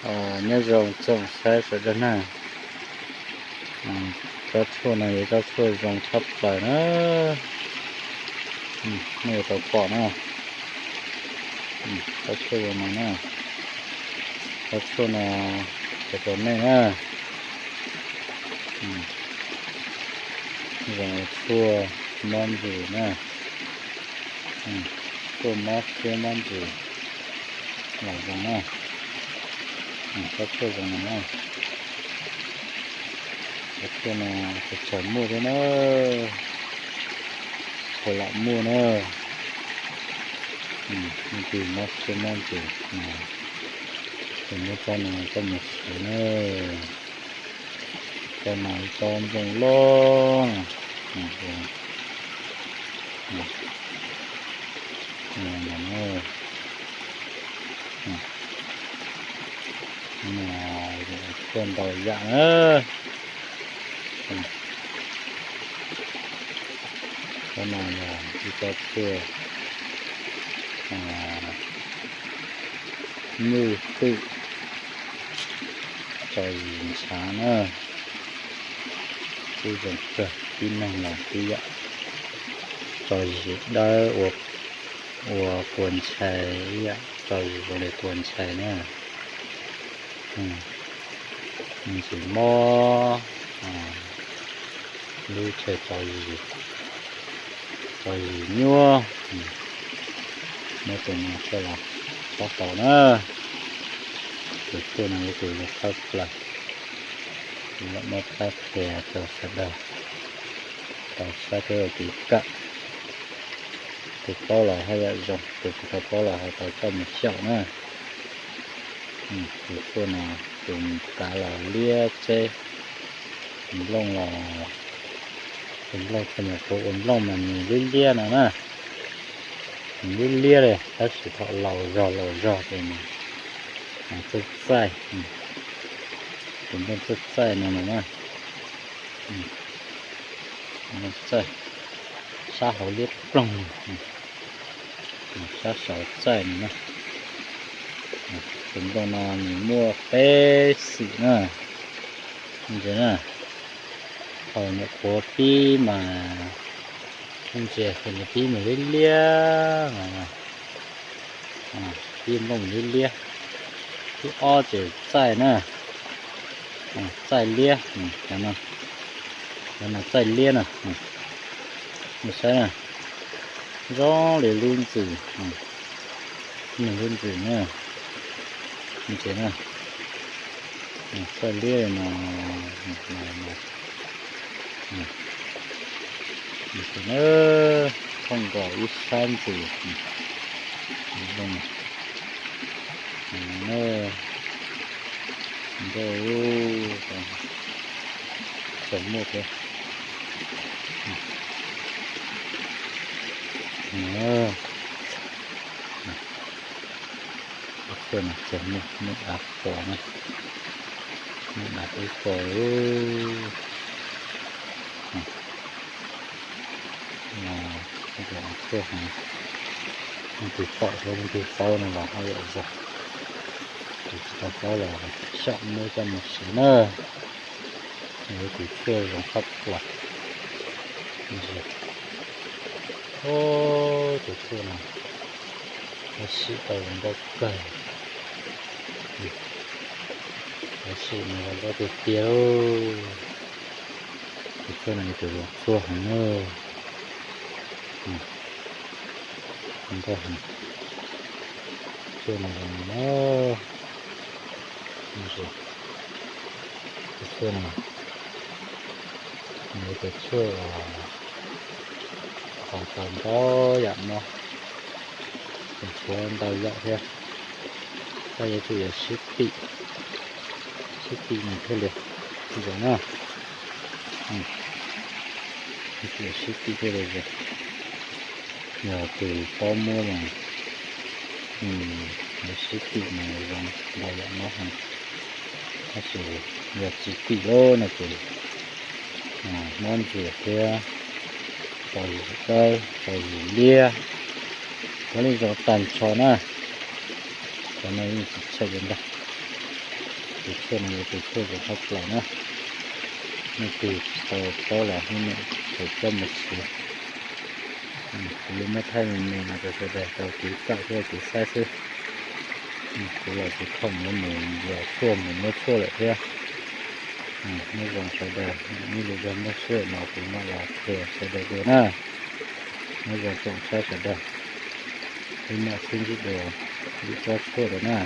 Nyob zoo tsoom saib sawv daws na, tsob tshuaj no yog tsob tshuaj zoo tshaj plaws na, nej yuav tau pom na, tsob tshuaj zoo no na, tsob tshuaj no cov rau nej na, zoo tshuaj mob ntsis na, tshuaj mob siab mob ntsis los zoo na, tsob tshuaj zoo no na, cov tshuaj no txawm muaj thiab na, txhua lam muaj na, tus mob siab mob ntsis, tus muab tsob no coj mus siv na, tsob no tsob nplooj loj, tshuaj ntau yam na, tsob no yog ib tsob tshuaj nyuj twm tso zis ntshav na, twb zoo kawg, tib neeg los tib yam, tso zis dawb ua pua ntshai, ib yam tso zis zoo li pua ntshai na, me ntsis mob, lub tshav tso zis, tso zis nyuaj, muab tus no coj los pab tau na, tus tshuaj no yog tus zoo tshaj plaws, kuv yuav muab pab qhia rau sawv daws tau saib thiab ua kev kawm, tus paub los haj yam zoo, tus tsis tau paub los ho tau coj mus xyaum na. Tus tshuaj no tus kav los liab tseb, tus nplooj los, tus nplooj txhua nyuam qhuav ua nplooj mas nws liab liab no na, nws liab liab li tab sis thaum laus zog laus zog ces nws txaij txaij, tus nplooj txaij txaij no na, txaij, sab hauv liab ploog, sab saud txaij no na. Tus nplooj no nws muaj peb xim na, ntsia na, thaum nyuam qhuav pib mas ntsia ces nws pib mas liab liab mas, pib nplooj liab liab, thib ob ces txaij na, txaij liab, cov no txaij liab na, nej saib na, zoo li lub ntxwm, lub ntxwm na, ntsia na, txaij liab no, thooj nkaus ib sab ntxwm, ntau, txawm muaj thiab, txawm muaj, muaj av pos na, muaj av peb pos. Tshuaj heev, leej twg pom thiab leej twg paub no los haj yam zoo, tus tsis tau paub los xyaum muab coj mus siv na. Yog ib tus tshuaj zoo tshaj plaws. Tus tshuaj no, tab sis tau zoo nkauj kawg, tab sis nws zoo nkauj tiag tiag lauj. Tus tshuaj no yog tus zoo txuag heev na. Zoo nkauj heev. Tshuaj no zoo no. Tus tshuaj no nws yog tus tshuaj uas qhov tau ntau yam mob, nws tshuav ntau yam thiab. Koj yuav tsum yog sib tim, sib tim nws thiaj li zoo na. Yuav tsum sib tim thiaj li zoo. Yog tus paub muab mas nws sib tim mas zoo ntau yam mob heev. Tab sis yog tsis tim lawm no ces mob ntxias thiab, tso zis dawb, tso zis liab, ua li zoo tag nrho na. Cov no yeej tsis tsheej li ntag. Tus tshuaj no yog tus tshuaj zoo haj plaws na. Nej tig tau paub los nej tau coj mus siv. Kuv yuav muab thaij me me no rau sawv daws tau kev kawm thiab kev saib xwb. Kuv los kuv thaum mus mus yos tshuaj mus muab tshuaj lawm thiab. Nyob zoo sawv daws, ib lub zog muaj sij hawm no kuv mam los qhia sawv daws dua na. Nyob zoo tsoom saib sawv daws, peb mam sib ntsib dua lub tsob tshuaj rau na.